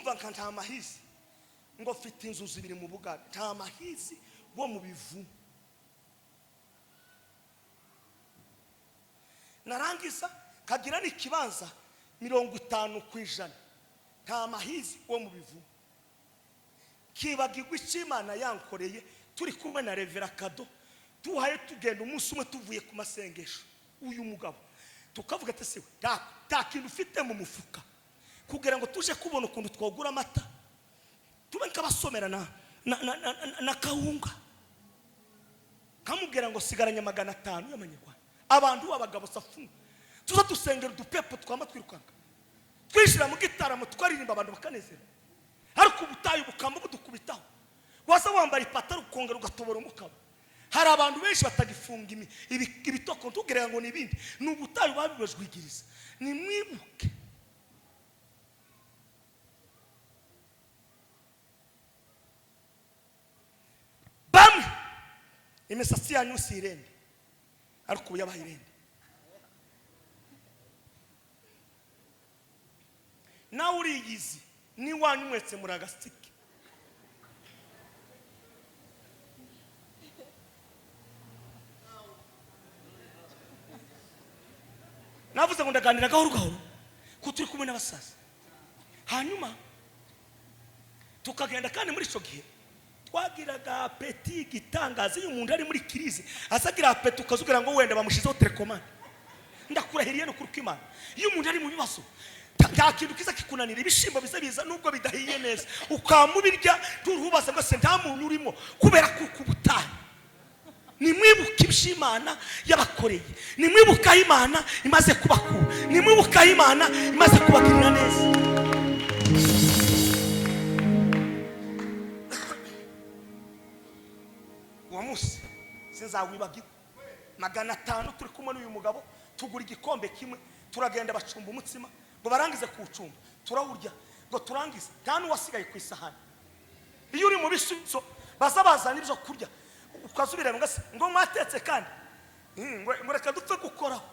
Urumva nka Ntamahizi ngo mfite inzu zibiri mu Buganda, Ntamahizi wo mu bivumu. Narangiza kagira n'ikibanza 50%, Ntamahizi wo mu bivumu. Kibagirwa icyo Imana yankoreye turi kumwe na Revera Kado, tuhaye tugenda umunsi umwe tuvuye ku masengesho. Uyu mugabo tukavuga ati: "Siwe nta kintu ufite mu mufuka kugira ngo tuje kubona ukuntu twagura amata, tube nk'abasomera na kawunga." Kamubwira ngo sigaranye 500 y'amanyarwanda. Abantu b'abagabo safu tuza dusengera udupepo, twama twirukanka twishyira mu gitaramo, tukaririmba, abantu bakanezerwa, ariko ubutayu bukamba budukubitaho. Waza wambara ipataro ukongera ugatobora umukaba. Hari abantu benshi batagifunga ibitoko, ntugere ngo ni ibindi, ni ubutayu babibajwigiriza. Nimwibuke bamwe imisatsi yanyu si irende, ariko ubu yabaye irende. Nawe uriyizi n'iwanyu mwese muri agasitike. Navuze ngo ndaganira gahoro gahoro ko turi kumwe n'abasaza. Hanyuma tukagenda, kandi muri icyo gihe twagiraga appétit igitangaza. Iyo umuntu ari muri crise azagira appétit, ukazugira ngo wenda bamushyizeho télécommande. Ndakurahiriye ni ukuri kw'Imana, iyo umuntu ari mu bibazo nta kintu kiza kikunanira. Ibishyimbo biza biza nubwo bidahiye neza, ukamubirya nturubaze ngo se nta muntu urimo, kubera kuko ubutayu. Nimwibuke ibyo Imana yabakoreye, nimwibuke aho Imana imaze kubakura, nimwibuke aho Imana imaze kubagirira neza. Uwo munsi sinzawibagirwa. 500 turi kumwe n'uyu mugabo, tugura igikombe kimwe, turagenda bacumba umutsima. Ngo barangize kuwucumba turawurya, ngo turangize nta n'uwasigaye ku isahani. Iyo uri mu bisubizo baza bazana ibyo kurya, ukazubireba ngo se ngo mwatetse kandi ngo reka dupfe gukoraho.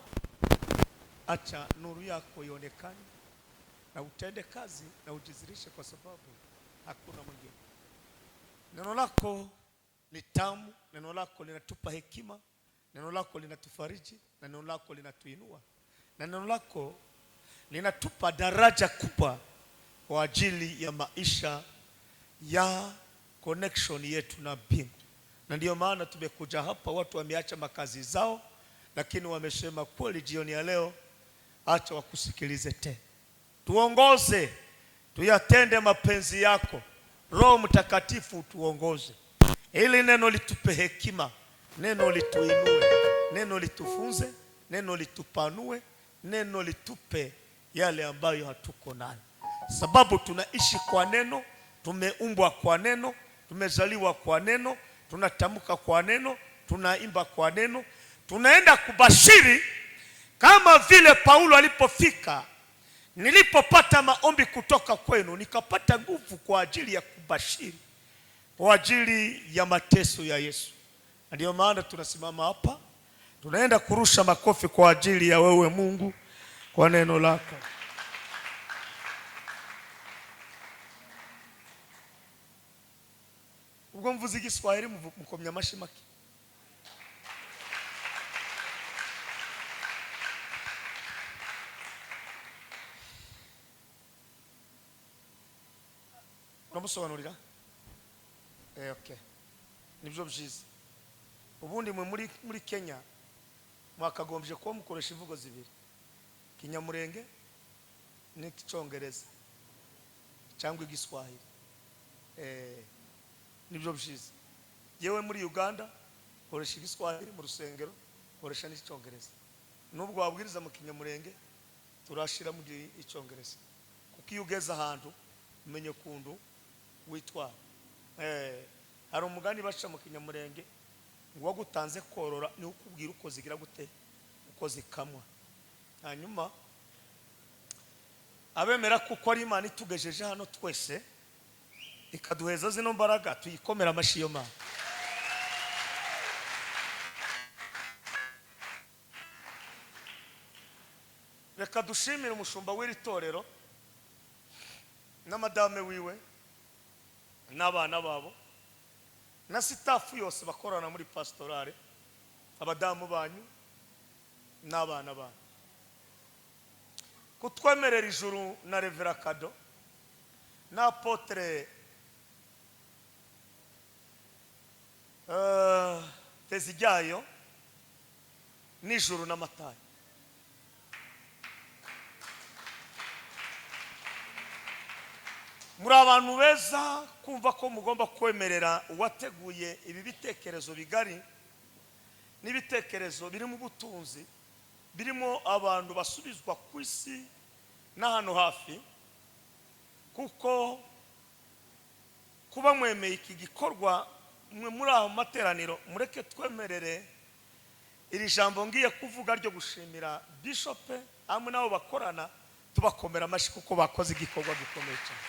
Acha nuru yako ionekane na utende kazi na ujizirishe, kwa sababu hakuna mwingine. Neno lako ni tamu, neno lako linatupa hekima, neno lako linatufariji, na neno lako linatuinua, na neno lako linatupa daraja kubwa kwa ajili ya maisha ya connection yetu na mbingu. Na ndiyo maana tumekuja hapa. Watu wameacha makazi zao, lakini wamesema kweli, jioni ya leo acha wakusikilize tena. Tuongoze tuyatende mapenzi yako. Roho Mtakatifu tuongoze, ili neno litupe hekima, neno lituinue, neno litufunze, neno litupanue, neno litupe yale ambayo hatuko nayo, sababu tunaishi kwa neno, tumeumbwa kwa neno, tumezaliwa kwa neno, tunatamka kwa neno, tunaimba kwa neno, tunaenda kubashiri kama vile Paulo alipofika. "Nilipopata maombi kutoka kwenu, nikapata nguvu kwa ajili ya kubashiri, kwa ajili ya mateso ya Yesu." Na ndiyo maana tunasimama hapa, tunaenda kurusha makofi kwa ajili ya wewe Mungu kwa neno lako. Ubwo mvuze Igiswahili mukomya amashi make. Uramusobanurira? Okay, nibyo byiza. Ubundi mwe muri Kenya mwakagombye kuba mukoresha imvugo zibiri, Kinyamurenge n'icyongereza cyangwa Igiswahili. Nibyo byiza. Yewe, muri Uganda koresha Igiswahili mu rusengero, koresha n'icyongereza. Nubwo wabwiriza mu Kinyamurenge, turashira mu icyongereza, kuko iyo ugeze ahantu umenye ukuntu witwara. Hari umugani baca mu Kinyamurenge ngo wagutanze korora niwe ukubwira uko zigira gute, uko zikamwa. Hanyuma abemera kuko ari Imana itugejeje hano twese, ikaduheza zino mbaraga, tuyikomera amashyi iyo Mana. Reka dushimire umushumba w'iri torero. Na madame wiwe n'abana babo na staff yose bakorana muri pastorale, abadamu banyu n'abana banyu, kutwemerera Ijuru na Reverend Kado na Apôtre Tezijyayo n'Ijuru n'Amatayo. Muri abantu beza kumva ko mugomba kwemerera uwateguye ibi bitekerezo bigari n'ibitekerezo birimo ubutunzi, birimo abantu basubizwa ku isi n'ahantu hafi, kuko kuba mwemeye iki gikorwa mwe muri aho materaniro. Mureke twemerere iri jambo ngiye kuvuga ryo gushimira Bishop hamwe n'abo bakorana, tubakomera amashyi kuko bakoze igikorwa gikomeye cyane.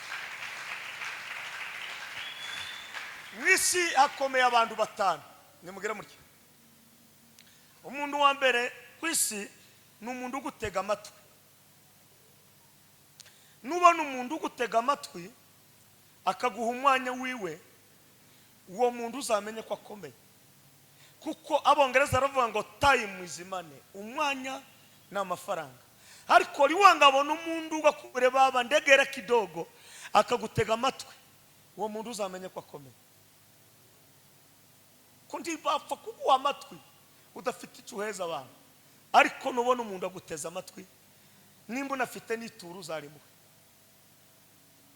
Mu isi hakomeye abantu batanu. Nimugire mutya: umuntu wa mbere ku isi ni umuntu ugutega amatwi. Nubona umuntu ugutega amatwi, akaguha umwanya wiwe, uwo muntu uzamenye ko akomeye, kuko Abongereza baravuga ngo "Time is money", umwanya ni amafaranga. Ariko riwanga abona umuntu ugakure baba ndegera kidogo, akagutega amatwi, uwo muntu uzamenye ko akomeye, ko ntibapfa kuguha amatwi udafite icyo uheza abantu. Ariko nubona umuntu aguteza amatwi, nimba unafite n'ituro uzarimuhe,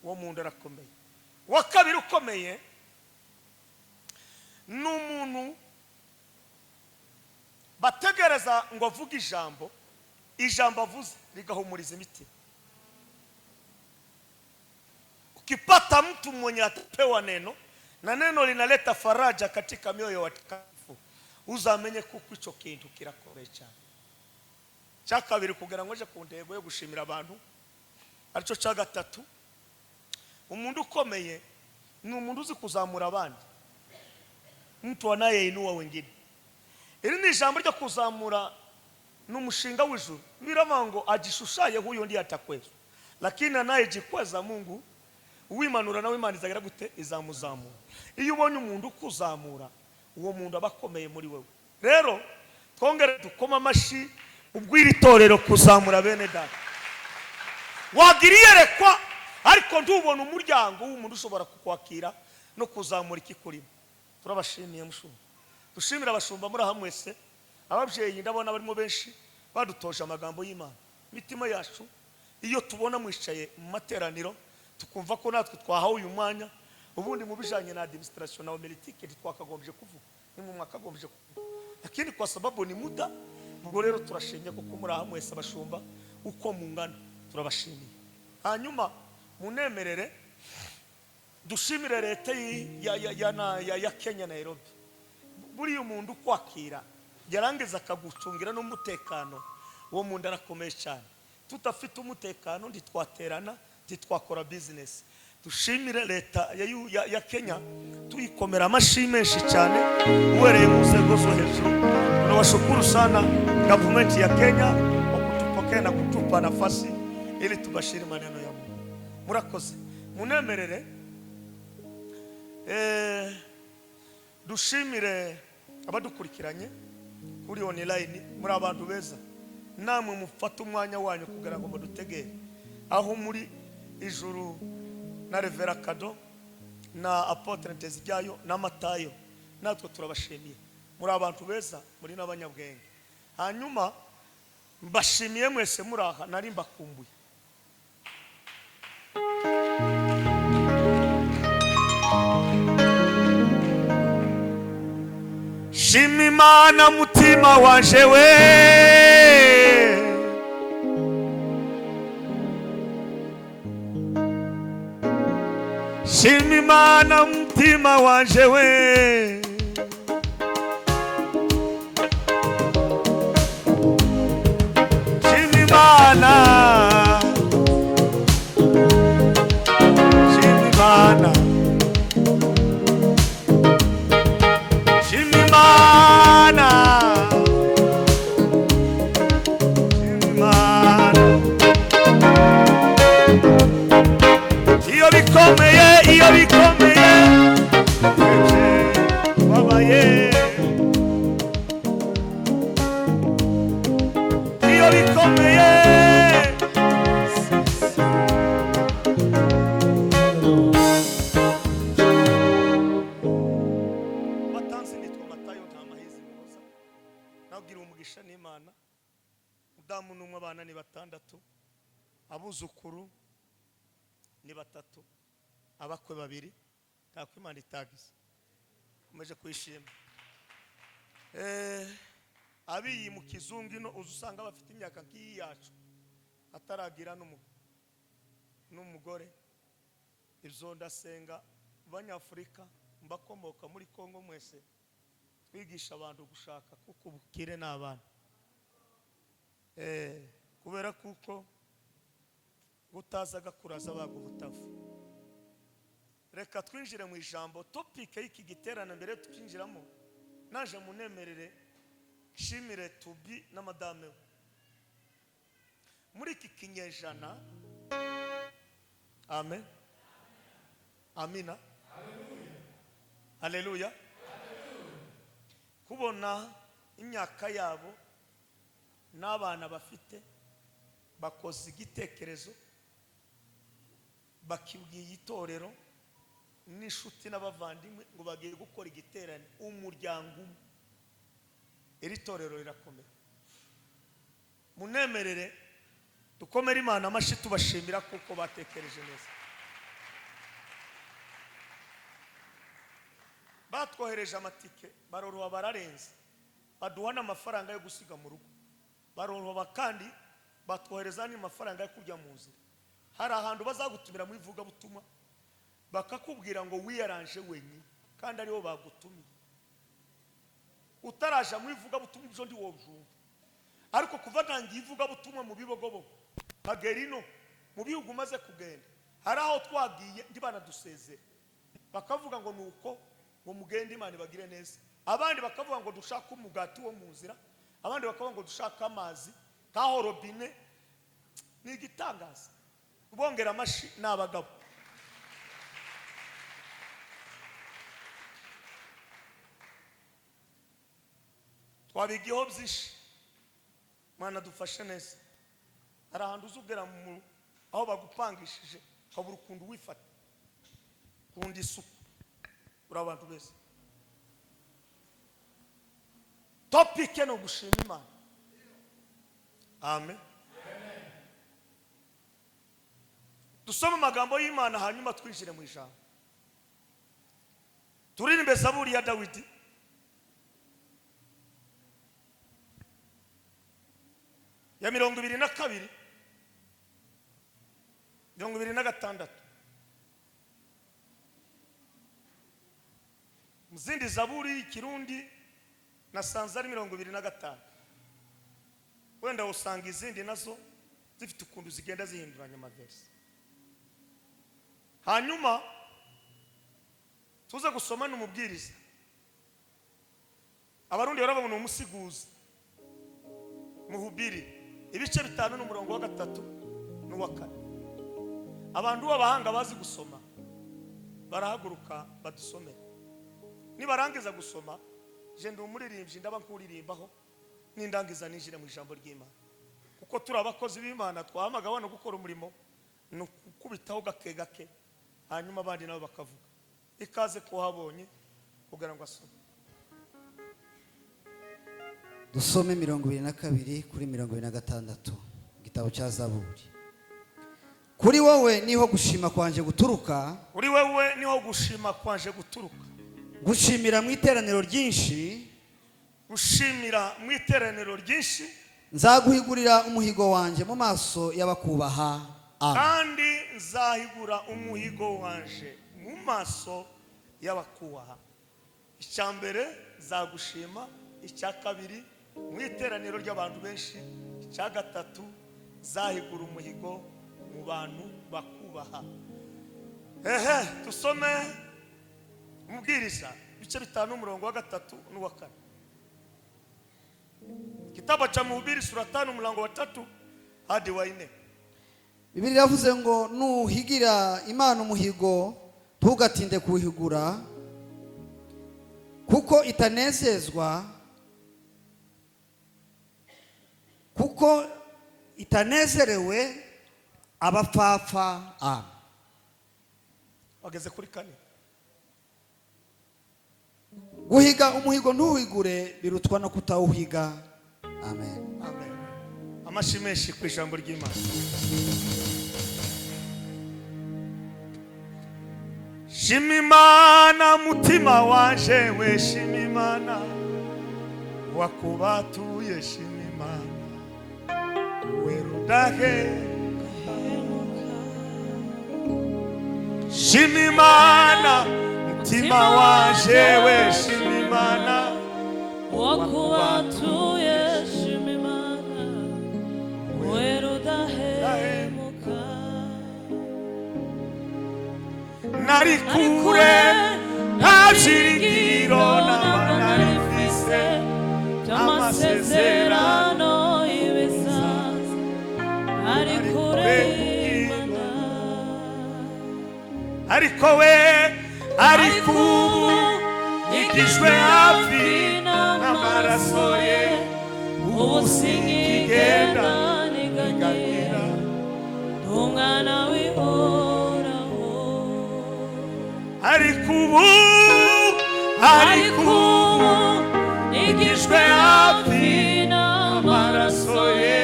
uwo muntu arakomeye. Uwa kabiri ukomeye ni umuntu bategereza ngo avuge ijambo, ijambo avuze rigahumuriza imitima. Ukipata mtu mwenye atapewa neno na neno linaleta faraja katika mioyo ya watakatifu, uzamenye kuko ico kintu kirakomeye cyane. Cya kabiri, kugira ngo aje ku ntego yo gushimira abantu, aricyo cya gatatu, umuntu ukomeye ni umuntu uzi kuzamura abandi, mtu anayeinua wengine. Iri ni ijambo ryo kuzamura, ni umushinga w'ijuru. Biravuga ngo ajishushaye huyo ndiye atakwezwa, lakini anayejikweza Mungu, uwimanura nawe Imana izagira gute? Izamuzamura. Iyo ubonye umuntu ukuzamura, uwo muntu aba akomeye muri wewe. Rero twongere dukoma amashyi ubw'iri torero kuzamura bene data. Wagira iyerekwa ariko ntubone umuryango w'umuntu ushobora kukwakira no kuzamura ikikurimo. Turabashimiye mushumba. Dushimira abashumba muri aha mwese, ababyeyi ndabona barimo benshi badutoje amagambo y'Imana. Imitima yacu iyo tubona mwicaye mu materaniro, tukumva ko natwe twahawe uyu mwanya. Ubundi mu bijanye na administration na homilétique ntitwakagombye kuvuga, ni mu mwakagombye kuvuga, lakini kwa sababu ni muda. Ubwo rero turashimye kuko muri aha mwese abashumba uko mungana, turabashimiye. Hanyuma munemerere dushimire leta ya Kenya, Nairobi. Buriya umuntu ukwakira yarangiza akagucungira n'umutekano, uwo muntu arakomeye cyane. Tudafite umutekano ntitwaterana, ntitwakora business. Dushimire leta ya Kenya, tuyikomera amashyi menshi cyane uhereye mu nzego zo hejuru. Tunawashukuru sana government ya Kenya kwa kutupokea na kutupa nafasi ili tubashiri maneno ya Mungu. Murakoze. Munemerere dushimire abadukurikiranye kuri online. Muri abantu beza namwe mufate umwanya wanyu kugira ngo mudutegere aho muri. Ijuru na Reverend Kado na Apôtre Ntezijyayo n'Amatayo, natwe turabashimiye. Muri abantu beza, muri n'abanyabwenge. Hanyuma mbashimiye mwese muri aha, nari mbakumbuye. Shima Imana mutima wanje we. Shima Imana mutima wanje we. Shima Imana, shima Imana, shima Imana, shima Imana. Iyo Bikomeye, iyo bikomeye, babaye iyo bikomeye. Batanzi, nitwa Matayo Ntamahizi Muhoza. Nabwira umugisha n'Imana, mudamu n'umwe, abana ni batandatu, abuzukuru ni batatu, abakwe babiri. Ntako Imana itagize, komeje kwishima. Abiyi mu kizungu ino uza usanga bafite imyaka nk'iyi yacu, ataragira n'umugore. Ibyo ndasenga, Banyafurika mbakomoka muri Kongo mwese, twigisha abantu gushaka, kuko ubukire ni abana. Kubera kuko utaza agakuraza baga ubutavu. Reka twinjire mu ijambo. Topic y'iki giterane, mbere tukinjiramo, naje munemerere nshimire Tubi na madame we. Muri iki kinyejana, amen, amina, haleluya, kubona imyaka yabo n'abana bafite, bakoze igitekerezo, bakibwiye itorero n'inshuti n'abavandimwe ngo bagiye gukora igiterane umuryango umwe. Iri torero rirakomeye. Munemerere dukomere Imana amashyi, tubashimira kuko batekereje neza. Batwohereje amatike, baroroha, bararenze, baduha n'amafaranga yo gusiga mu rugo. Baroroha kandi batwohereza n'amafaranga yo kurya mu nzira. Hari ahantu bazagutumira mu ivugabutumwa, bakakubwira ngo wiyaranje wenyine, kandi aribo bagutumiye. Utaraja mu ivugabutumwa, ibyo ndi wobyumva, ariko kuva ntangiye ivugabutumwa mu Bibogobogo nkagera ino mu bihugu umaze kugenda, hari aho twagiye ntibanadusezere, bakavuga ngo nuko ngo mugende, Imana ibagire neza. Abandi bakavuga ngo dushake umugati wo mu nzira, abandi bakavuga ngo dushake amazi nkaho robine. Ni igitangaza. Bongera amashi, ni abagabo. Twabigiyeho byinshi. Mwana, dufashe neza. Hari ahantu uzugera mu aho bagupangishije, ukabura ukuntu wifata. Kunda isuku, uri abantu beza. Topic ni ugushima Imana. Amen. Dusome amagambo y'Imana, hanyuma twinjire mu ijambo. Turirimbe zaburi ya Dawidi ya 22, 26. Mu zindi zaburi y'ikirundi nasanze ari 25. Wenda usanga izindi nazo zifite ukuntu zigenda zihinduranya amaverisi. Hanyuma tuze gusoma n'umubwiriza. Abarundi barabona umusiguzi, Muhubiri, ibice 5 n'umurongo wa 3 n'uwa 4. Abantu b'abahanga bazi gusoma barahaguruka badusomere. Nibarangiza gusoma, je ndi umuririmbyi, ndaba nkuririmbaho, nindangiza ninjire mu ijambo ry'Imana, kuko turi abakozi b'Imana, twahamagawe no gukora umurimo, ni ukubitaho gake gake, hanyuma abandi nabo bakavuga. Ikaze kuhabonye kugira ngo asome. Dusome 22 kuri 26, igitabo cya Zaburi. Kuri wowe niho gushima kwanje guturuka. Kuri wewe niho gushima kwanje guturuka. Gushimira mu iteraniro ryinshi. Gushimira mu iteraniro ryinshi. Nzaguhigurira umuhigo wanje mu maso y'abakubaha. Amen. Kandi nzahigura umuhigo wanje mu maso y'abakubaha. Icya mbere, nzagushima. Icya kabiri, mu iteraniro ry'abantu benshi. Icya gatatu, nzahigura umuhigo mu bantu bakubaha. Ehe, dusome Umubwiriza, ibice 5, umurongo wa 3 n'uwa 4. Kitabu cha Mhubiri sura 5, mlango wa 3 hadi wa 4. Bibiliya iravuze ngo nuhigira Imana umuhigo, ntugatinde kuwuhigura, kuko itanezezwa, kuko itanezerewe abapfapfa. Amen. Wageze kuri kane. Guhiga umuhigo ntuwuhigure birutwa no kutawuhiga. Amen. Amen. Amashi menshi ku ijambo ry'Imana. Shima Imana, mutima wanje we, shima Imana wakubatuye, shima Imana we rudahe, shima Imana, mutima wanje we, shima Imana Wakubatuye, shima Imana we rudahemuka. Nari kure, nta byiringiro naba nari mfise by'amasezerano y'ibisaza, ari kure y'Imana. Ariko we, ariko ubu nkikijwe hafi n'amaraso ye, ubu sinkigenda sinkigenda niganyira, umwana w'ihoraho. Ariko ubu, ariko ariko ubu ubu nkikijwe hafi n'amaraso ye,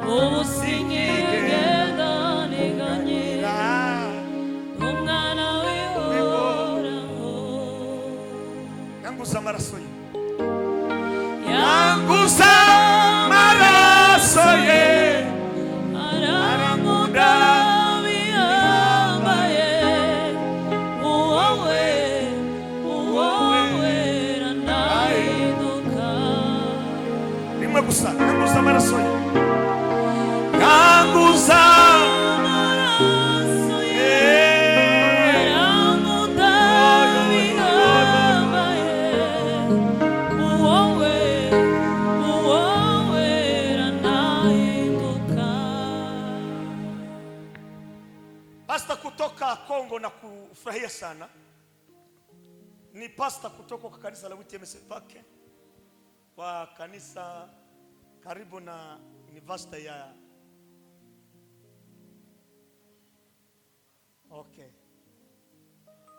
ubu sinkigenda niganyira, umwana w'ihoraho. Yanguza amaraso ye, yanguza yanguza amaraso ye, arankunda bihambaye, uwowe uwowe ranahinduka. Rimwe gusa, yanguza amaraso ye, yanguza amaraso ye, ye. Arankunda bihambaye, uwowe uwowe ranahinduka. Pasta kutoka Kongo na kufurahia sana ni pasta kutoka kwa kanisa la UTMC Pake, kwa kanisa karibu na university ya, okay.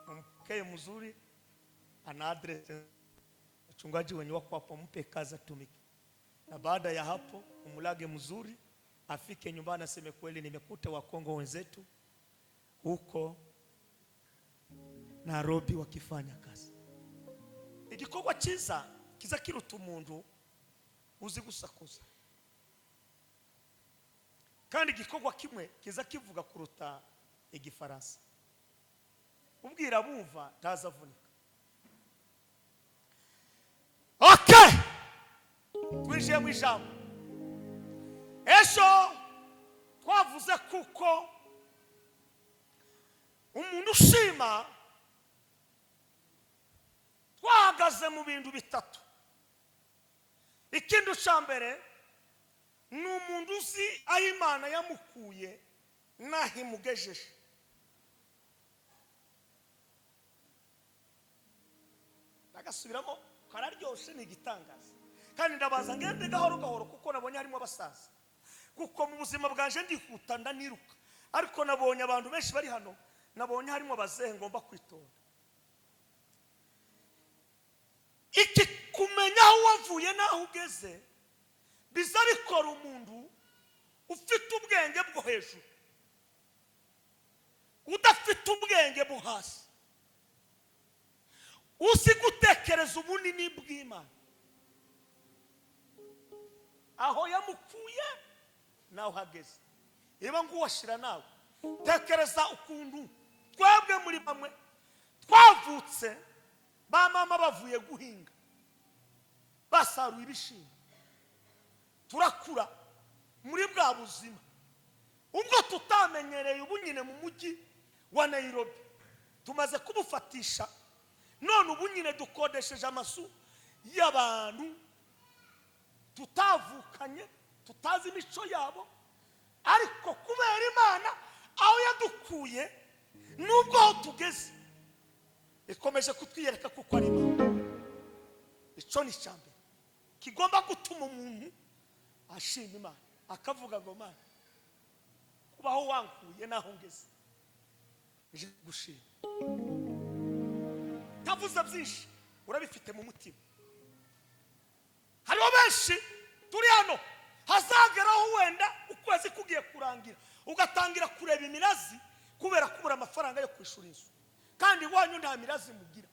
Mpokee mzuri, ana address wachungaji wenye wako hapo, mpe kazi atumike, na baada ya hapo umulage mzuri, afike nyumbani aseme kweli nimekuta Wakongo wenzetu huko Nairobi wakifanya kazi. Igikorwa cyiza kiza kiruta umuntu uzi gusakuza, kandi igikorwa kimwe kiza kivuga kuruta igifaransa. Ubwira bumva ntazavunika. Okay, twinjiye mu ijambo. Ejo twavuze kuko umuntu ushima, twahagaze mu bintu bitatu. Ikindi cya mbere ni umuntu uzi aho Imana yamukuye n'aho imugejeje. Nagasubiramo, kararyoshye, ni igitangaza. Kandi ndabaza ngende gahoro gahoro kuko nabonye harimo abasaza, kuko mu buzima bwanje ndihuta ndaniruka, ariko nabonye abantu benshi bari hano, nabonye harimo abazehe, ngomba kwitonda. Iki kumenya aho wavuye n'aho ugeze biza bikora umuntu ufite ubwenge bwo hejuru. Udafite ubwenge bwo hasi, uzi gutekereza ubunini bw'Imana, aho yamukuye naho hageze. Niba nguwashira nawe, tekereza ukuntu twebwe muri bamwe twavutse ba mama bavuye guhinga basaruye ibishimbo, turakura muri bwa buzima ubwo tutamenyereye. Ubu nyine mu mujyi wa Nairobi tumaze kubufatisha, none ubu nyine dukodesheje amazu y'abantu tutavukanye, tutazi imico yabo. Ariko kubera Imana aho yadukuye nubwo aho tugeze ikomeje kutwiyereka kuko ari Imana. Icyo ni icya mbere kigomba gutuma umuntu ashima Imana, akavuga ngo: "Mana, kubaho wankuye n'aho ngeze, nje gushima." Ntavuze byinshi, urabifite mu mutima. Hariho benshi turi hano hazageraho wenda ukwezi kugiye kurangira ugatangira kureba imirazi kubera kubura amafaranga yo kwishyura inzu, kandi iwanyu nta mirazi mugira.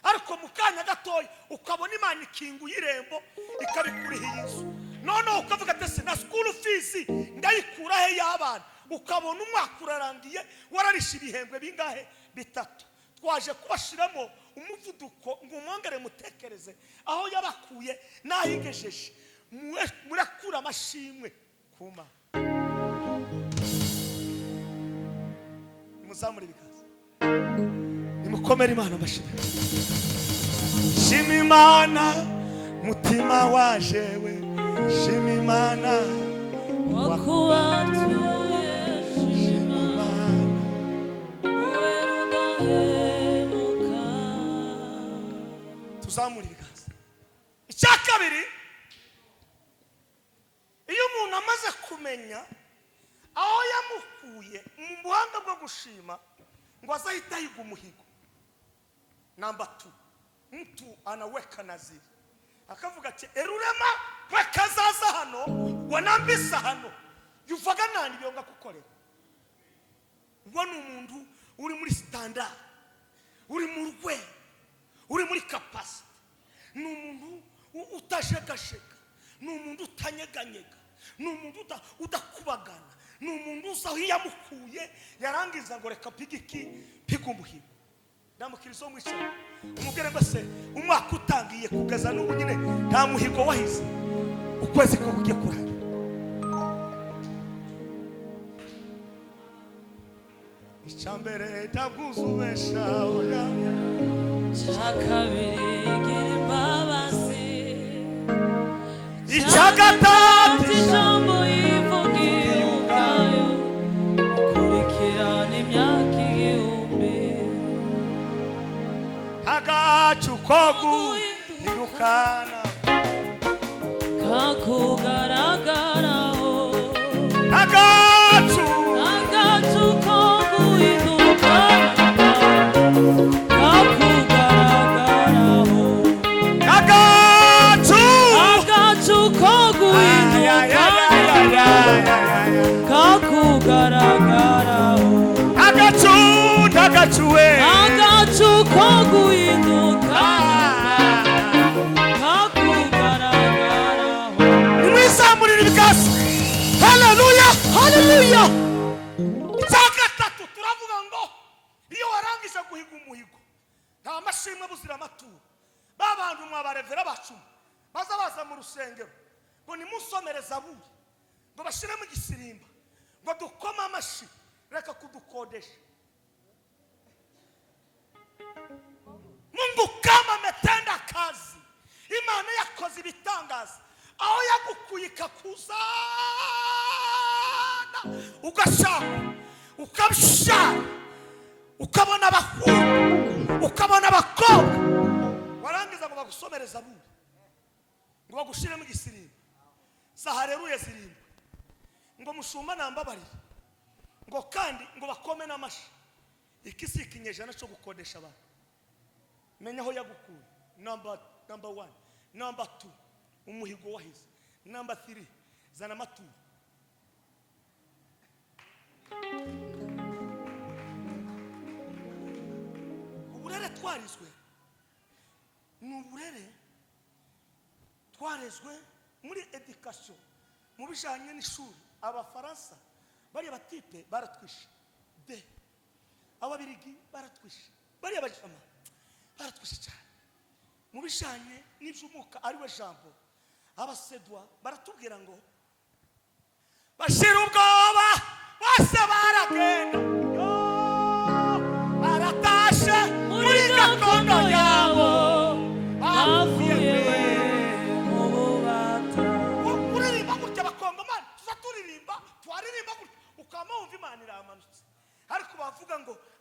Ariko mu kanya gatoya ukabona Imana ikinguye irembo, ikabikuriha iyi nzu, noneho ukavuga ati: "Se na school fees ndayikura he y'abana?" Ukabona umwaka urarangiye wararishe ibihembwe bingahe? Bitatu. Twaje kubashiramo umuvuduko ngo umwongere mutekereze aho yabakuye n'aho igejeje. Murekure amashimwe ku Mana, nimuzamure ibiganza, nimukomere Imana amashimwe. Shima Imana, mutima wajewe, shima Imana. Wakubatuye, shima. Imana. Kubera udahemuka. Tuzamure ibiganza. Icya kabiri, iyo umuntu amaze kumenya aho yamukuye mu buhanga bwo gushima, ngo azahita ahiga umuhigo. Namba 2, mtu anaweka naziri, akavuga ati: "Erurema we kazaza hano wanambisa hano yuvaga nani byonga kukorera." Ubwo ni umuntu uri muri standard, uri mu rwego, uri muri capacité. Ni umuntu utajegajega, ni umuntu utanyeganyega, ni umuntu udakubagana, ni umuntu uzi aho yamukuye. Yarangiza ngo: "Reka mpige iki? Mpige umuhigo." Ndamukiriza wo mwicara, umubwire ngo: "Se umwaka utangiye kugeza n'ubu nyine nta muhigo wahize? Ukwezi ko kugiye kurangira." Icya mbere, ndabwuzubesha, oya. Cya kabiri, gira imbabazi. Icya gatatu, ijambo yivugiye ubwayo, ukurikirana imyaka 1000. Agacu ko guhindukana kakugaragaraho. Agacu. Agacu ko guhinduka kakugaragaraho. Agacu. Agacu ko guhinduka kakugaragaraho. Agacu, ntagacu we. Agacu ko guhinduka kakugaragaraho. Nimwizamurire ibiganza. Haleluya, haleluya! Icya gatatu, turavuga ngo iyo warangije guhiga umuhigo, nta mashimwe buzira amaturo. Ba bantu mwabarevera bacumi baza baza mu rusengero ngo nimusomere zaburi, ngo bashyiremo igisirimba, ngo dukome amashyi, reka kudukodesha. Mungu kama ametenda kazi, Imana yakoze ibitangaza, aho yagukuye ikakuzana, ugashaka, ukabyara, ukabona abahungu, ukabona abakobwa, warangiza ngo bagusomere zaburi, ngo bagushyiremo igisirimba za hareruye zirindwi, ngo mushumba nambabarire, ngo kandi ngo bakome n'amashyi, iki si ikinyejana cyo gukodesha abantu. Menya aho yagukuye, number 1. Number 2, umuhigo wahize. Number 3, zana amaturo. Uburere twarizwe ni uburere twarezwe muri éducation mu bijyanye n'ishuri. Abafaransa bariya batipe baratwishe de, Ababirigi baratwishe, bariya bajama baratwishe cyane mu bijyanye n'iby'umwuka, ariwe jambo. Abasedwa baratubwira ngo bashira ubwoba, bose baragenda. Yo, baratashe muri gakondo yabo bavuye mu bubata. Kuririmba gutya, abakongomani tuza turirimba.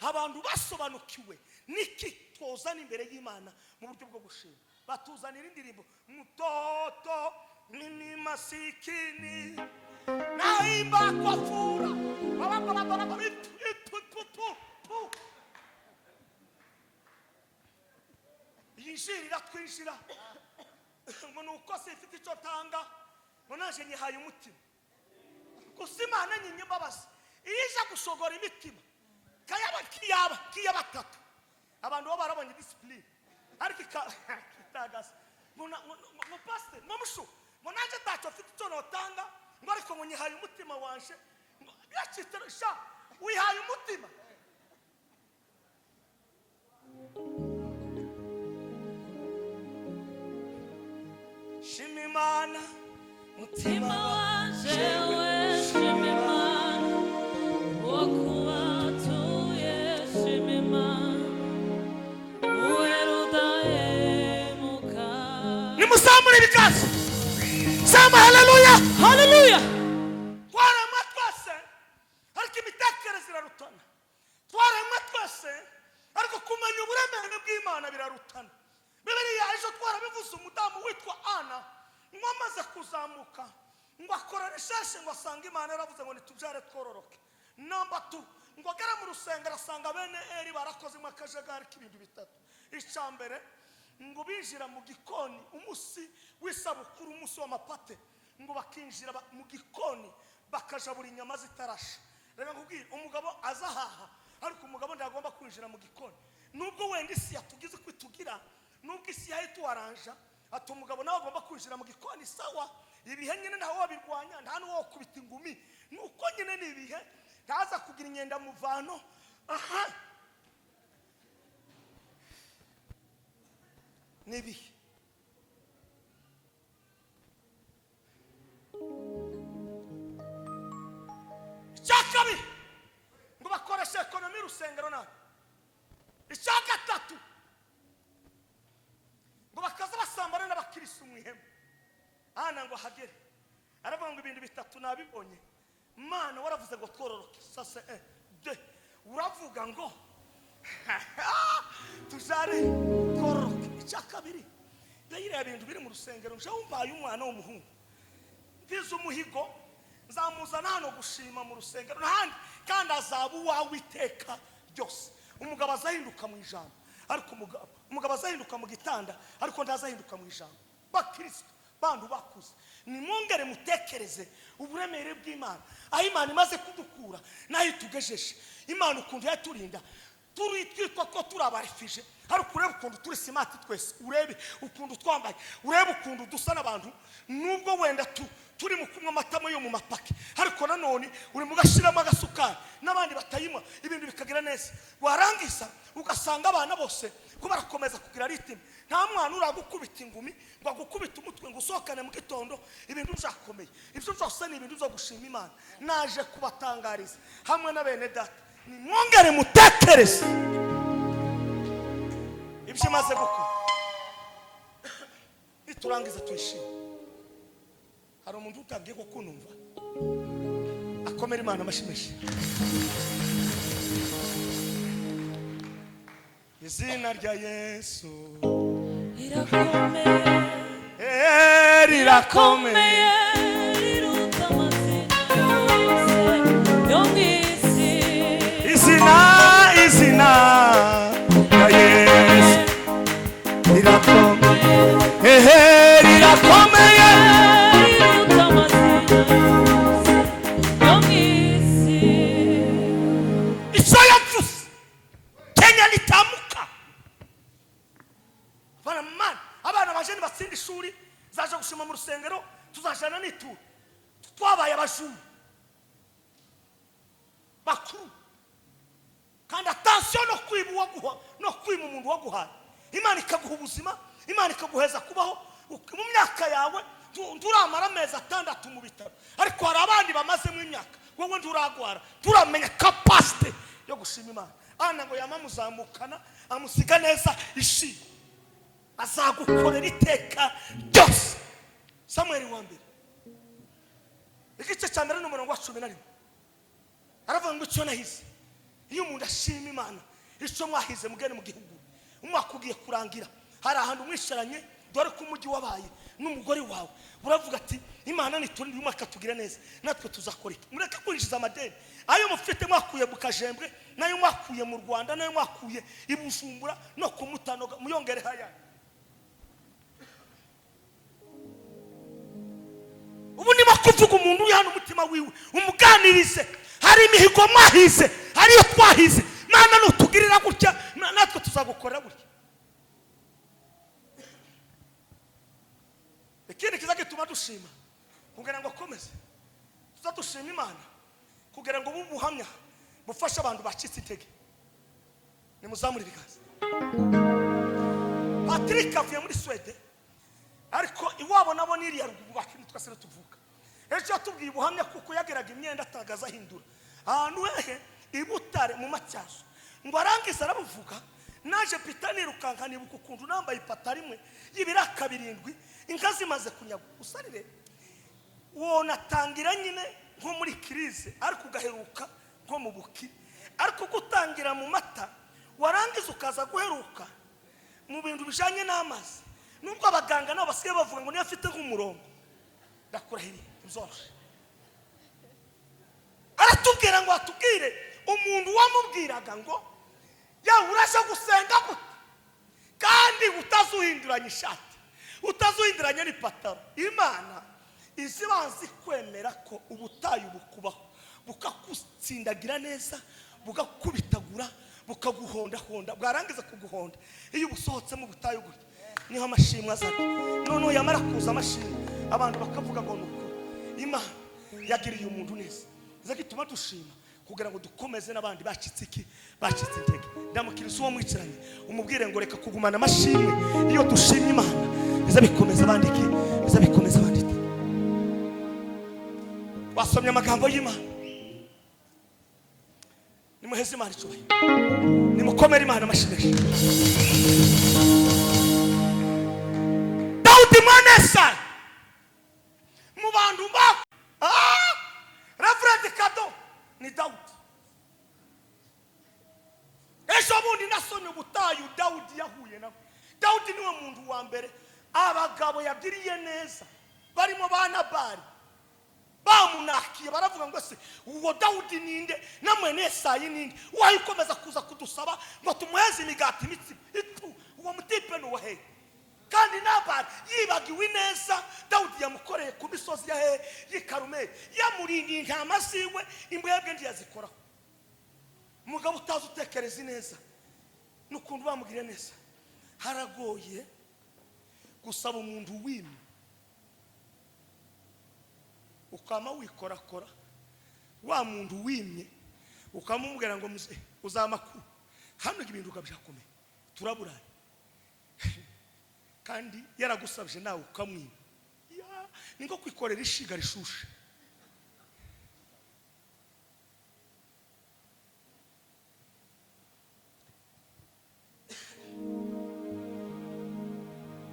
Abantu basobanukiwe niki twozana imbere y'Imana mu buryo bwo gushima, batuzanira indirimbo: "Mtoto mimi masikini naimba kwa furaha." Ba- ba- ba- ba- ba- itu- itu- tu- tu- tu. Yinjirira twinjira ngo ni uko simfite icyo tanga, ngo naje nyihaye umutima gusa. Imana nyinye imbabazi, iyo ije gushogora imitima kayaba kiyaba kiya batatu, abantu bo barabonye discipline, ariko ikitagaza ngo pasiteri, ngo mushu, ngo nanjye ntacyo mfite icyo notanga, ngo ariko ngo nyihaye umutima wanje, ngo biracitse sha. Wihaye umutima? Shima Imana, mutima Mutima wanje we, shima Imana, wo kubatuye, shima Imana, uwera udahemuka. Nimuzamure ibiganza, sema haleluya. Haleluya. Twaremwe twese, ariko imitekerereze irarutana. Twaremwe twese, ariko kumenya uburemere bw'Imana birarutana. Bibiliya ejo twarabivuze, umudamu witwa Ana ngo amaze kuzamuka ngo akora recherche, ngo asanga Imana yaravuze ngo nitubyare twororoke. Number two, ngo agere mu rusengero asanga bene Eri barakozemo akajagari k'ibintu bitatu. Icya mbere, ngo binjira mu gikoni umunsi w'isabukuru, umunsi w'amapate, ngo bakinjira mu gikoni bakajabura inyama zitarasha. Reka nkubwire, umugabo azahaha, ariko umugabo ntagomba kwinjira mu gikoni. Nubwo wenda isi yatugize uko itugira, nubwo isi yahita ati umugabo nawe agomba kwinjira mu gikoni, sawa. Ibihe nyine ntawe wabirwanya, nta n'uwo wakubita ingumi, nuko nyine ni ibihe, ntaza kugira inyenda muvano. Aha ni ibihe. Icya kabiri, ngo bakoreshe économie y'urusengero nabi. Icya gatatu, ngo bakaza basambana n'abakirisitu mu ihema. Ana ngo ahagere aravuga ngo ibintu bitatu nabibonye. Mana, waravuze ngo twororoke, sase un deux, uravuga ngo tujare twororoke. Icya kabiri, ndayiriya bintu biri mu rusengero, nje wumvaye umwana w'umuhungu, mbize umuhigo, nzamuzana hano gushima mu rusengero n'ahandi, kandi azaba uwawe iteka ryose. Umugabo azahinduka mu ijambo, ariko umugabo azahinduka mu gitanda, ariko ntazahinduka mu ijambo. Bakristo, bantu bakuze, nimwongere mutekereze uburemere bw'Imana, aho Imana imaze kudukura n'aho itugejeje. Imana ukuntu yaturinda turi twitwa ko turi aba réfugiés, ariko urebe ukuntu turi smart twese, urebe ukuntu twambaye, urebe ukuntu dusa n'abantu. Nubwo wenda turi mu kunywa amata yo mu mapaki, ariko nanone uri mu gashyiramo agasukari n'abandi batayinywa, ibintu bikagira neza. Warangiza ugasanga abana bose ko barakomeza kugira rythme, nta mwana uragukubita ingumi ngo agukubite umutwe ngo usohokane mu gitondo, ibintu byakomeye. Ibyo byose ni ibintu byo gushima Imana. Naje kubatangariza hamwe na bene data, nimwongere mutekereze ibyo imaze gukora, niturangiza tuyishime. Hari umuntu utangiye ko kunumva akomera Imana amashyi menshi. Izina rya Yesu rirakomeye. Eh, rirakomeye. Riruta amazina yose yo mu isi. Izina, izina rya Yesu rirakomeye, ehe, rirakomeye. Riruta amazina yose yo mu isi. Icyo yavuze Kenya ritamuka. Bana mani, abana baje nibatsinda ishuri, zaje gushima mu rusengero, tuzajana n'ituro. Twabaye abajura bakuru, kandi attention no kwiba uwaguha, no kwima umuntu waguhaye. Imana ikaguha ubuzima, Imana ikaguheza kubaho mu myaka yawe, nturamara amezi 6 mu bitaro, ariko hari abandi bamazemo imyaka, wowe nturagwara. Turamenya capacité yo gushima Imana. Ana ngo yamamuzamukana amusiga neza ishimwe, azagukorera iteka ryose. Samuel wa mbere, igice cya mbere n'umurongo wa 11, aravuga ngo icyo nahize Iyo umuntu ashima Imana, icyo mwahize mugende mu gihugu, umwaka ugiye kurangira, hari ahantu mwicaranye, dore ko umujyi wabaye n'umugore wawe, uravuga ati: "Imana niturinde uyu mwaka tugire neza, natwe tuzakora iki?" Mureke kwinjiza amadeni ayo mufite mwakuye mu Kajembwe, n'ayo mwakuye mu Rwanda, n'ayo mwakuye i Bujumbura no ku Mutanoga, muyongere hayandi. Ubu ndimo kuvuga umuntu uri hano, umutima wiwe umuganirize. Hari imihigo mwahize, hari iyo twahize: "Mana, nutugirira gutya, natwe tuzagukorera gutya." Ikindi kiza gituma dushima kugira ngo akomeze, tuza dushima Imana kugira ngo bube ubuhamya bufashe abantu bacitse intege. Nimuzamure ibiganza. Patrick avuye muri Swede, ariko iwabo nabo n'iriya ruguru bacu twese tuvuka. Ejo yatubwiye ubuhamya kuko yageraga imyenda atagaza ahindura ahantu hehe, i Butare mu Matyazo, ngo arangize arabuvuga. Naje pita nirukanka, nibuka ukuntu nambaye ipata rimwe y'ibiraka 7, inka zimaze kunyagwa. Usarire wonatangira nyine nko muri crise, ariko ugaheruka nko mu bukire, ariko gutangira mu mata warangiza ukaza guheruka mu bintu bijanye n'amazi, nubwo abaganga nabo basigaye bavuga ngo niyo afite nk'umurongo. Ndakurahiriye, ntibyoroshye. Aratubwira ngo atubwire umuntu wamubwiraga ngo: "Yawe, uraje gusenga gute kandi utazuhinduranya ishati, utazuhinduranya n'ipataro?" Imana izi bazi kwemera ko ubutayu bukubaho, bukakutsindagira neza, bugakubitagura, bukaguhondahonda, bwarangiza kuguhonda, iyo ubusohotsemo ubutayu gutya, niho amashimwe azana. Noneho yamara kuza amashimwe, abantu bakavuga ngo: "Ni ukuri Imana yagiriye umuntu neza." Iza gituma dushima kugira ngo dukomeze n'abandi bacitse iki, bacitse intege. Ndamukiriza uwo mwicaranye, umubwire ngo: "Reka kugumana amashimwe." Iyo dushimye Imana, biza bikomeza abandi iki, biza bikomeza abandi iki. Wasomye amagambo y'Imana. Nimuheze Imana icyubahiro, nimukomere Imana amashyi menshi. Dawudi mwene Esayi mu bantu ba Reverend Kado ni Dawudi. Ejo bundi nasomye ubutayu Dawudi yahuye nawe. Dawudi niwe muntu wa mbere abagabo yagiriye neza barimo ba Nabari bamunakiye, baravuga ngo: "Se uwo Dawudi ninde, na mwene Esayi ninde, wayo ukomeza kuza kudusaba ngo tumuheze imigati, imitsima itu? Uwo mutipe ni uwahehe?" Kandi Nabali yibagiwe ineza Dawudi yamukoreye ku misozi ya hehe, y'i Karumeli, yamurindiye intama ziwe, imbwebwe ntiyazikoraho. Umugabo utazi utekereza ineza n'ukuntu bamugiriye neza. Haragoye gusaba umuntu wimye, ukama wikorakora wa muntu wimye, ukamubwira ngo: "Muze uzamakuru hano, ibintu ukabyakomeye, turaburaye," kandi yaragusabye nawe ukamwima. Ya, ni nko kwikorera ishiga rishushe.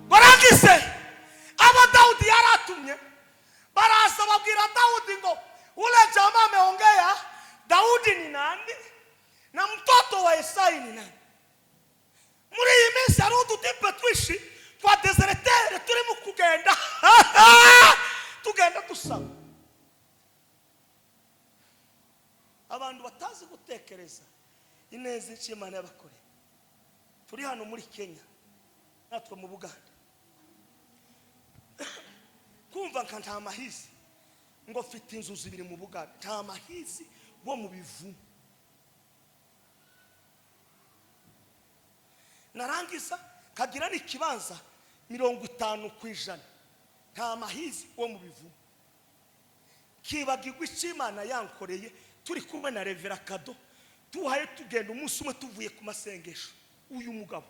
Barangize abo Dawudi yaratumye baraza babwira Dawudi ngo: "Ule jamaa ameongea, Daudi ni nani na mtoto wa Esai ni nani?" Muri iyi minsi hariho udutipe twinshi twa déserteur turimo kugenda, tugenda dusaba abantu batazi gutekereza ineza icyo Imana yabakoreye. Turi hano muri Kenya, natwe mu Buganda, kumva nka nta mahizi ngo mfite inzu zibiri mu Buganda, nta mahizi wo mu bivumu, narangiza nkagira n'ikibanza 50%, nta mahizi wo mu bivumu, kibagirwa icyo Imana yankoreye. Turi kumwe na Reverend Kado, tuhaye tugenda umunsi umwe tuvuye ku masengesho, uyu mugabo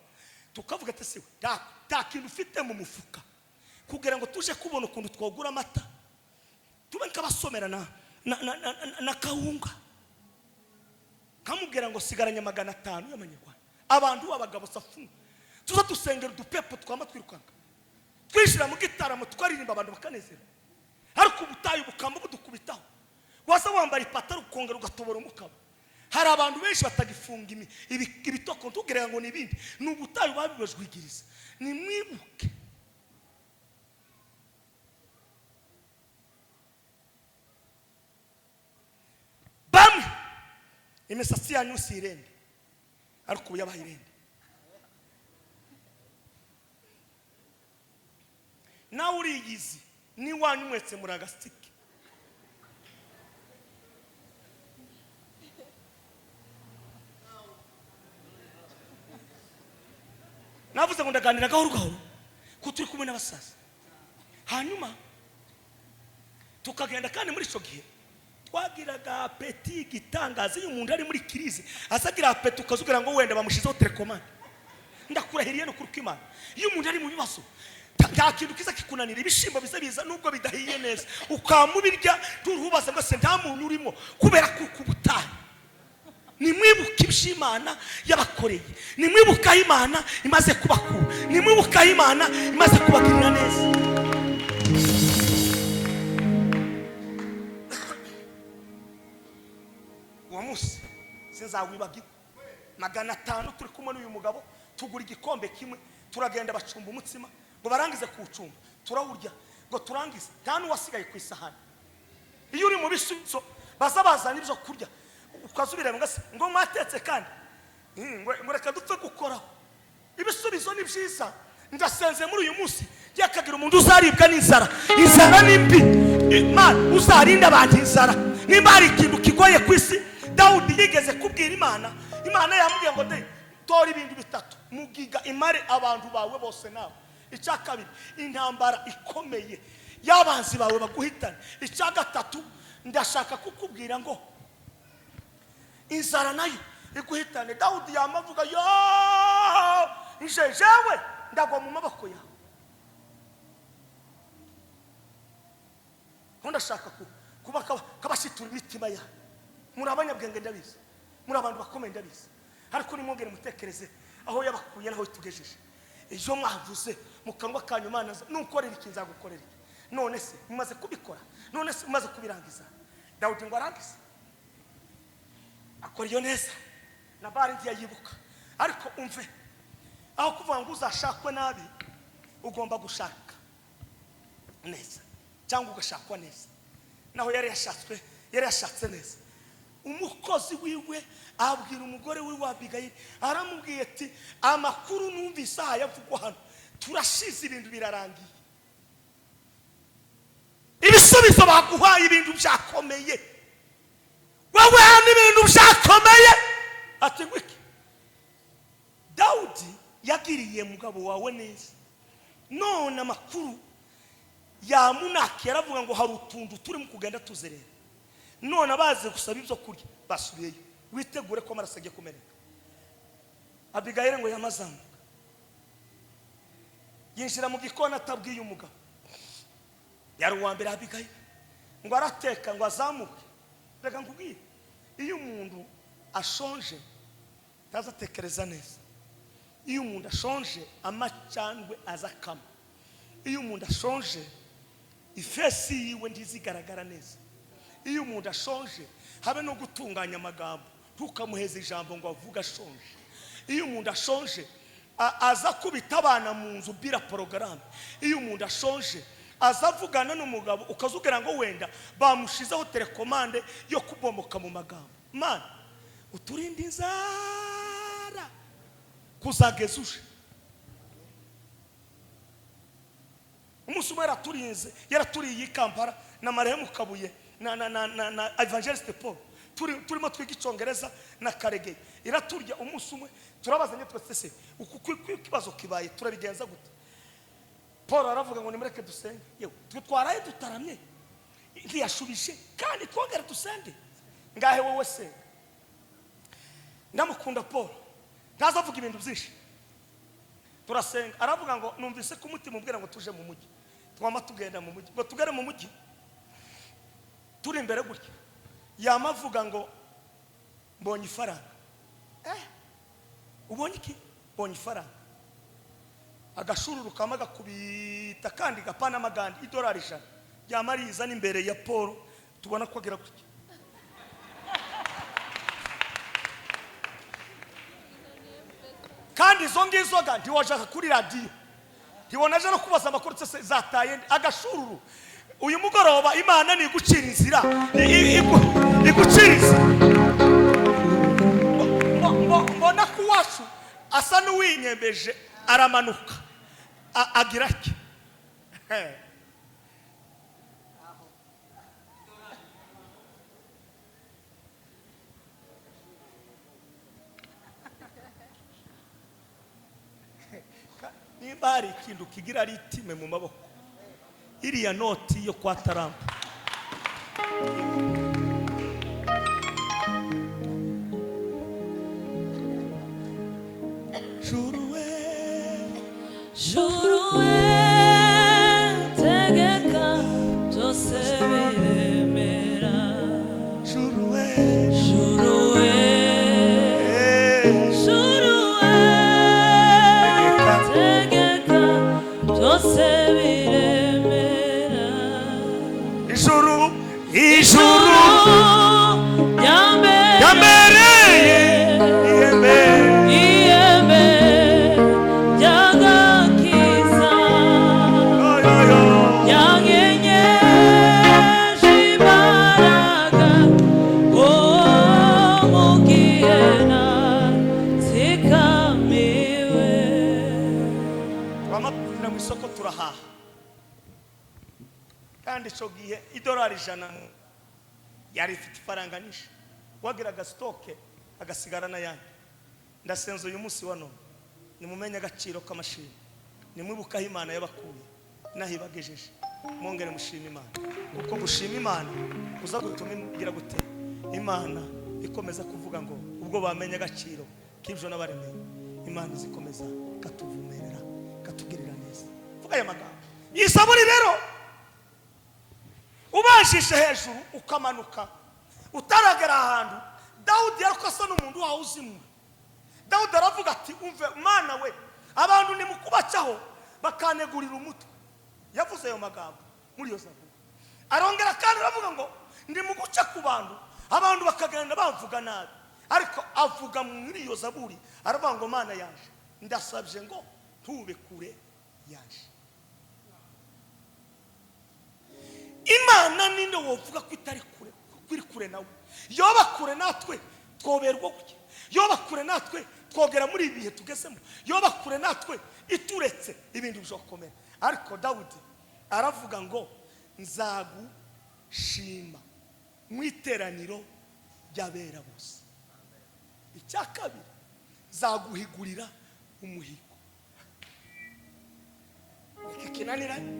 tukavuga ati: "Siwe nta kintu ufite mu mufuka kugira ngo tuje kubona ukuntu twagura amata, tube nk'abasomera na kawunga." Kamubwira ngo: "Sigaranye 500 y'amanyarwanda." Abantu b'abagabo safu tuza dusengera udupepo, twama twirukanka, twishyira mu gitaramo, tukaririmba, abantu bakanezerwa, ariko ubutayu bukamba budukubitaho, waza wambara ipataro ukongera ugatobora umukaba. Hari abantu benshi batagifunga ibitoko, ntugire ngo ni ibindi, ni ubutayu babibajwigiriza. Nimwibuke bamwe imisatsi yanyu si irende, ariko ubu yabaye irende. Nawe uriyizi n'iwanyu mwese muri agasitike. Navuze ngo ndaganira gahoro gahoro ko turi kumwe n'abasaza, hanyuma tukagenda. Kandi muri icyo gihe twagiraga appétit igitangaza. Iyo umuntu ari muri crise azagira appétit, ukazugira ngo wenda bamushyizeho télécommande. Ndakurahiriye no kuri kw'Imana, iyo umuntu ari mu bibazo nta kintu kiza kikunanira. Ibishimbo biza biza nubwo bidahiye neza, ukamubirya nturubaza ngo se nta muntu urimo, kubera kuko ubutayu. Nimwibuke ibyo Imana yabakoreye, nimwibuke aho Imana imaze kubakura, nimwibuke aho Imana imaze kubagirira neza. Uwo munsi sinzawibagirwa. 500 turi kumwe n'uyu mugabo, tugura igikombe kimwe, turagenda bacumba umutsima, ngo barangize kuwucumba turawurya, ngo turangize nta n'uwasigaye ku isahani. Iyo uri mu bisubizo baza bazana ibyo kurya, ukazubireba ngo se ngo mwatetse kandi ngo reka dupfe gukoraho. Ibisubizo ni byiza. Ndasenze muri uyu munsi yakagira umuntu uzaribwa n'inzara. Inzara ni mbi. Imana uzarinda abantu inzara. Nimba hari ikintu kigoye ku isi, Dawudi yigeze kubwira Imana, Imana yamubwiye ngo de tora ibintu bitatu: mugiga imare abantu bawe bose nawe, icya kabiri intambara ikomeye y'abanzi bawe baguhitane, icya gatatu ndashaka kukubwira ngo inzara nayo iguhitane. Dawudi yamavuga yo nje jewe ndagwa mu maboko yawe, ko ndashaka kuba kabashitura imitima yawe. Muri abanyabwenge ndabizi, muri abantu bakomeye ndabizi, ariko nimwongere mutekereze aho yabakuye n'aho itugejeje. Ejo mwavuze mu kanwa kanyu, Imana nukorera iki nzagukorera iki. None se mumaze kubikora? None se mumaze kubirangiza? Dawudi ngo arangize akora iyo neza, Nabali ntiyayibuka. Ariko umve, aho kuvuga ngo uzashakwe nabi, ugomba gushaka neza cyangwa ugashakwa neza. Naho yari yashatswe, yari yashatse neza. Umukozi wiwe abwira umugore wiwe Abigayili, aramubwiye ati amakuru numvise aha yavugwa hano, turashize, ibintu birarangiye, ibisubizo baguhaye, ibintu byakomeye, wowe hano ibintu byakomeye. Ati wiki Dawudi yagiriye mugabo wawe neza, none amakuru yamunaki yaravuga ngo hari utuntu turimo kugenda tuzerera, none abazi gusaba ibyo kurya basubiyeyo, witegure ko amaraso agiye kumeneka. Abigayili ngo yamazamuka yinjira mu gikoni atabwiye umugabo. Yari uwa mbere Abigayili, ngo arateka ngo azamuke. Reka nkubwire, iyo umuntu ashonje ntazatekereza neza. Iyo umuntu ashonje amacandwe aza akama. Iyo umuntu ashonje ifesi yiwe ntizigaragara neza. Iyo umuntu ashonje habe no gutunganya amagambo, ntukamuheze ijambo ngo avuge ashonje. Iyo umuntu ashonje aza kubita abana mu nzu bira porogaramu. Iyo umuntu ashonje aza avugana n'umugabo ukazubwira ngo wenda bamushizeho télécommande yo kubomoka mu magambo. Mana uturinde inzara kuzageza uje. Umunsi umwe yaraturinze, yaraturiye i Kampala na Marehemu Kabuye na Evangeliste Paul, turimo twiga icyongereza na Karegeye, iraturya. Umunsi umwe turabazanye twese, se uku kibazo kibaye turabigenza gute? Paul aravuga ngo nimureke dusenge. Yewe twe twaraye dutaramye, ntiyashubije kandi twongere dusenge. Ngahe wowe senga. Ndamukunda Paul, ntazavuga ibintu byinshi. Turasenga, aravuga ngo numvise ko umutima ubwira ngo tuje mu mujyi. Twama tugenda mu mujyi, ngo tugere mu mujyi turi imbere gutya, yamavuga ngo mbonye ifaranga. Ubonye iki? Mbonye ifaranga. Agashururu kama gakubita kandi gapana amagandi idolari 100, yamariza n'imbere ya Paul, tubona ko agira gutya. Kandi izo ngizo ga ntiwashaka kuri radiyo, ntiwonaje no kubaza amakuru se zataye nde? Agashururu. Uyu mugoroba Imana ni igucira inzira, igucira inzira. Mbona ko uwacu asa n'uwinyemeje, aramanuka, agira ati nimba hari ikintu kigira ritime mu maboko, iriya noti yo kwa Tarampa. Juru we, Juru we, tegeka byose biremera. Juru we, Juru we, Juru we, tegeka byose biremera. Ijuru, ijuru Yambere, yambereye ihembe, iyembe ry'agakiza. Yo, yo, yo. Yankenyeje imbaraga, oh, mu gihe natsikamiwe. Turamatira mu isoko turahaha, kandi icyo gihe idolari 100 yari ifite ifaranga nyinshi, wagiraga sitoke agasigara n'ayandi. Ndasenze uyu munsi wa none, nimumenye agaciro k'amashimwe, nimwibuke aho Imana yabakuye n'aho ibagejeje, mwongere mushime Imana, kuko gushima Imana kuza gutuma igira gute? Imana ikomeza kuvuga ngo ubwo bamenye agaciro k'ibyo n'abaremeye, Imana izikomeza ikatuvomerera, ikatugirira neza. Vuga aya magambo. Iyi saburi rero ubashije hejuru ukamanuka utaragera ahantu Dawudi yariko asa n'umuntu wawe uzimura. Dawudi aravuga ati umve Mana we, abantu nimukubacaho bakanegurira umutwe. Yavuze ayo magambo muri iyo zaburi. Arongera kandi aravuga ngo ndi mu guca ku bantu, abantu bakagenda bavuga nabi. Ariko avuga muri iyo zaburi aravuga ngo Mana yanje, ndasabye ngo ntube kure yanje. Imana ninde wovuga ko itari kure, ko iri kure nawe? Yoba kure natwe twoberwa gutya, yoba kure natwe twogera muri ibi bihe tugezemo, yoba kure natwe ituretse ibintu bizokomera. Ariko Dawudi aravuga ngo nzagushima mu iteraniro ry'abera bose. Icya kabiri, nzaguhigurira umuhigo. Iki kinaniranye,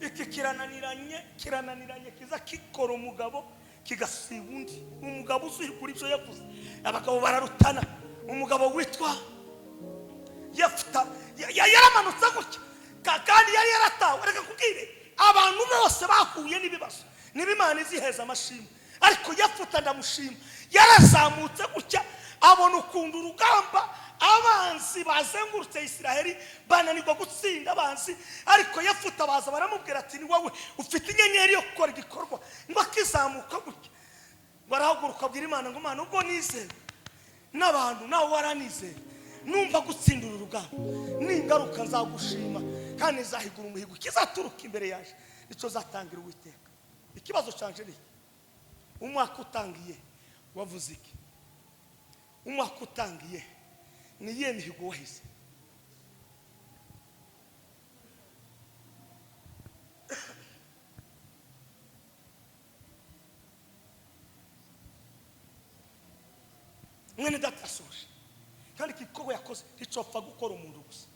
iki kirananiranye, kirananiranye, kiza kikora umugabo kigasiba undi. Umugabo uzihigura ibyo yavuze, abagabo bararutana. Umugabo witwa Yefuta yaramanutse gutya, kandi yari yaratawe. Reka kubwire, abantu bose bahuye n'ibibazo, niba Imana iziheza amashimwe, ariko Yefuta ndamushima, yarazamutse gutya abona ukuntu urugamba abanzi bazengurutse Isiraheli bananirwa gutsinda abanzi. Ariko Yefuta baza baramubwira ati ni wowe ufite inyenyeri yo gukora igikorwa. Ngo akizamuka gutya, ngo arahaguruka abwira Imana ngo Mana, ubwo nizeye n'abantu nawe waranizeye, numva gutsinda uru rugamba ningaruka nzagushima, kandi nzahigura umuhigo kizaturuka imbere yaje nicyo zatangira Uwiteka. Ikibazo canje ni iki? Umwaka utangiye wavuze iki? Umwaka utangiye ni iyihe mihigo wahize? Mwene data yasoje, kandi iki gikorwa yakoze nticopfa gukora umuntu gusa.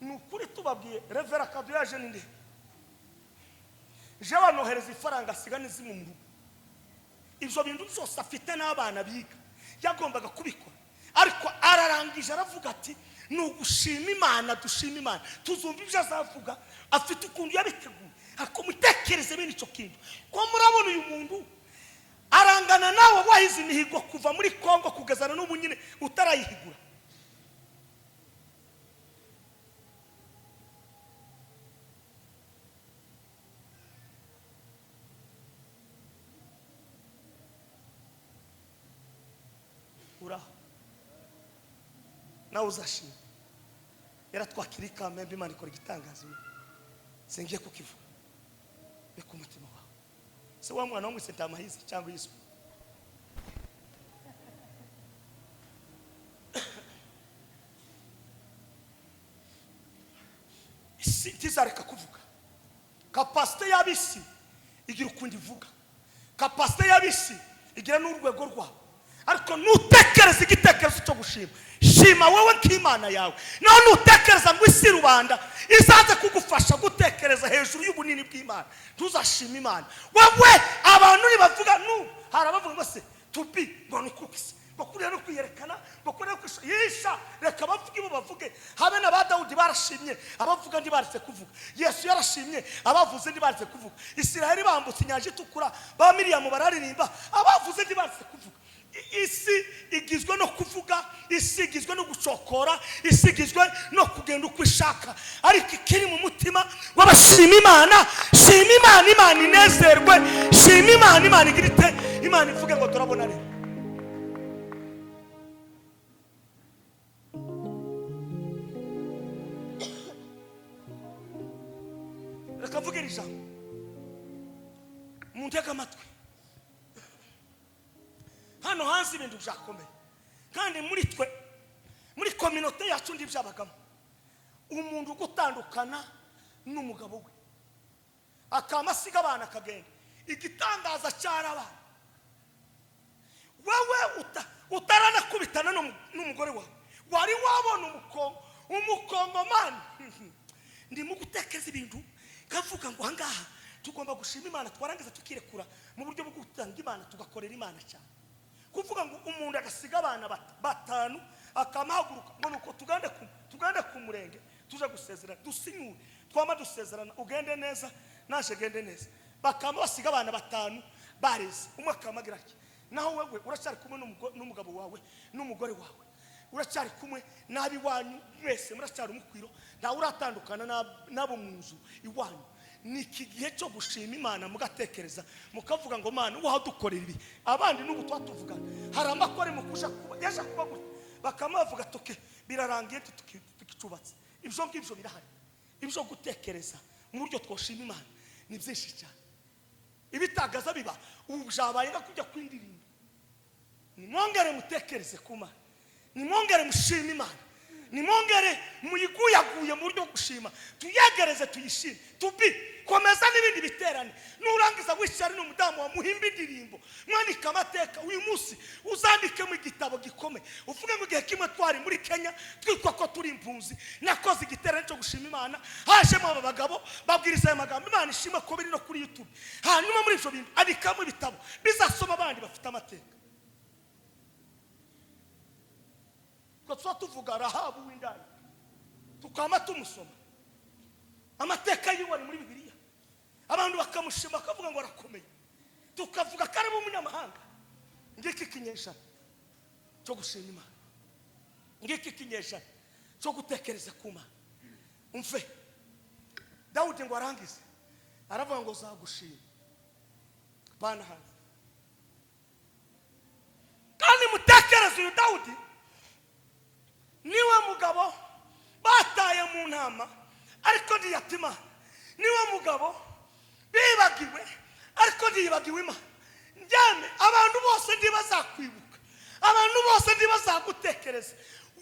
Ni ukuri tubabwiye, Revera Kado yaje ni nde? Je banohereza ifaranga asiga n'izimwe mu rugo. Ibyo bintu byose afite n'abana biga yagombaga kubikora, ariko ararangije aravuga ati ni ugushima Imana, dushima Imana, tuzumva ibyo azavuga. Afite ukuntu yabiteguye, ariko mutekereze bene icyo kintu. Ko murabona uyu muntu arangana nawe wahize imihigo kuva muri Kongo kugezana n'ubu nyine utarayihigura. Uraho. Nawe uzashima. Yaratwakira ikamembe, Imana ikora igitangaza. Singiye kukivuga, reka umutima wawe. Se wa mwana wamwise Ntamahizi cyangwa Yesu? Isi ntizareka kuvuga. Capacité y'ab'isi igira ukundi ivuga, capacité y'ab'isi igira n'urwego rwabo, ariko nutekereza igitekerezo cyo gushima, shima wowe nk'Imana yawe. Naho nutekereza ngo isi, rubanda izaze kugufasha gutekereza hejuru y'ubunini bw'Imana, ntuzashima Imana wowe. Abantu nibavuga nu hari abavuga ngo se tubi ngo ni ukukisi, ngo kuriya no kwiyerekana, ngo kuriya no kwisha. Reka bavuge ibo bavuge. Habe na ba Dawudi barashimye, abavuga ntibaretse kuvuga. Yesu yarashimye, abavuze ntibaretse kuvuga. Isiraheli bambutse Inyanja Itukura, ba Miriyamu bararirimba, abavuze ntibaretse kuvuga. Isi igizwe no kuvuga, isi igizwe no gucokora, isi igizwe no kugenda uko ishaka, ariko ikiri mu mutima w'abashima Imana, shima Imana, Imana inezerwe. Shima Imana, Imana igira ite? Imana ivuge ngo turabona rero. Reka mvuge iri jambo, muntege amatwi. Hano hanze ibintu byakomeye, kandi muri twe, muri communauté yacu, ndi byabagamo umuntu ugutandukana n'umugabo we, akama asiga abana akagenda. Igitangaza cyarabaye, wowe utaranakubitana n'umugore wawe, wari wabona umukongomani. Ndimo gutekereza ibintu, kavuga ngo ahangaha tugomba gushima Imana, twarangiza tukirekura mu buryo bwo gutanga Imana, tugakorera Imana cyane. Kuvuga ngo umuntu agasiga abana batanu, akamahaguruka ngo nuko tugande ku murenge, tuje gusezerana, dusinyure, twama dusezerana, ugende neza, naje gende neza. Bakama basiga abana batanu bareze, umwe akamagira ati naho wewe uracyari kumwe n'umugabo wawe n'umugore wawe, uracyari kumwe n'ab'iwanyu mwese, muracyari umukwiro, ntawe uratandukana n'abo mu nzu iwanyu. Ni iki gihe cyo gushima Imana, mugatekereza, mukavuga ngo Mana wadukorera ibi. Abandi n'ubu tuba tuvugana, hari amakore mu kuja kuba yaje kuba gutya, bakamavuga tuke birarangiye, tukicubatse. Ibyo ngibyo birahari. Ibyo gutekereza mu buryo twoshima Imana ni byinshi cyane. Ibitagaza biba ubu byabaye nka kujya kwindirimbo. Nimwongere mutekereze ku Mana, nimwongere mushime Imana, nimwongere muyiguyaguye mu buryo bwo gushima, tuyegereze, tuyishime. Tubi komeza n'ibindi biterane, nurangiza wicare n'umudamu wa muhimba indirimbo, mwandike amateka. Uyu munsi uzandike mu gitabo gikomeye, uvuge ngo igihe kimwe twari muri Kenya, twitwa ko turi impunzi, nakoze igiterane cyo gushima Imana, hajemo aba bagabo babwiriza aya magambo. Imana ishima ko biri no kuri YouTube. Hanyuma muri ibyo bintu andikamo ibitabo bizasoma abandi bafite amateka. Ko tuba tuvuga Rahabu w'indaya, tukama tumusoma amateka yiwe ari muri Bibiliya, abantu bakamushima, bakavuga ngo arakomeye, tukavuga ko ari umunyamahanga. Ngiki ikinyejana cyo gushima Imana, ngiki ikinyejana cyo gutekereza ku Mana. Umve Dawudi ngo arangize, aravuga ngo zagushima bana hanze. Kandi mutekereze, uyu Dawudi niwe mugabo bataye mu ntama, ariko ntiyatima. Niwe mugabo bibagiwe, ariko ntiyibagiwe Imana. Njyane abantu bose ntibazakwibuka, abantu bose ntibazagutekereza.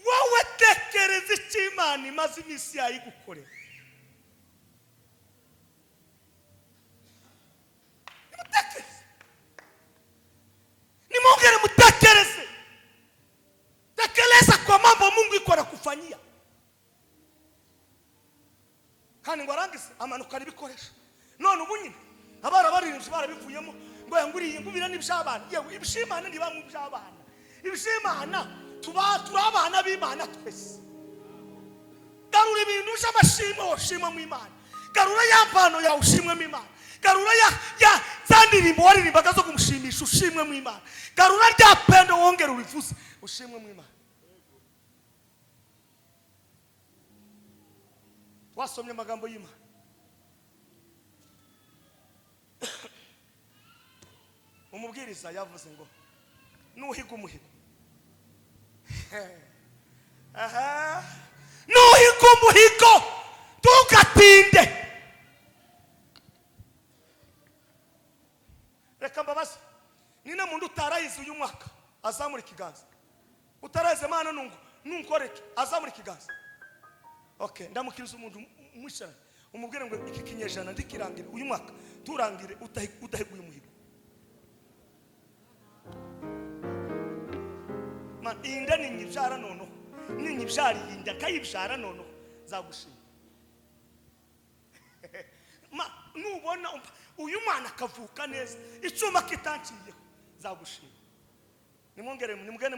Wowe tekereza icyo Imana imaze iminsi yayigukorera. Nimutekereze, nimwongere mutekereze. Tekeleza kwa mambo Mungu iko anakufanyia. Kandi ngo arangize, amanukana ibikoresho. None ubu nyine abara baririmbyi barabivuyemo, ngo yanguriye ngubira n'iby'abana. Yewe, iby'Imana ntibamwe iby'abana, iby'Imana tuba turi abana b'Imana twese. Garura ibintu by'amashimwe washimwe mu Imana, garura ya mpano yawe ushimwe mu Imana, garura ya za ndirimbo waririmbaga zo kumushimisha ushimwe mu Imana, garura rya pendo wongere urivuze ushimwe mu Imana. Twasomye amagambo y'Imana. Umubwiriza yavuze ngo nuhiga umuhigo. Aha. Nuhiga umuhigo, ntugatinde. Reka mbabaze, nina muntu utarayize uyu mwaka azamura ikiganza. Utarayize mana nungu nunkoreke, azamura ikiganza. Okay, ndamukiriza umuntu mwicaranye, umubwire ngo iki kinyejana ndikirangire, uyu mwaka turangire udahiguye umuhigo. Man, iyi nda ninyibyara noneho, ninyibyara iyi nda nkayibyara noneho, nzagushima. Ma, nubona uyu mwana akavuka neza, icyuma kitanciyeho, nzagushima. Nimwongere nimugende.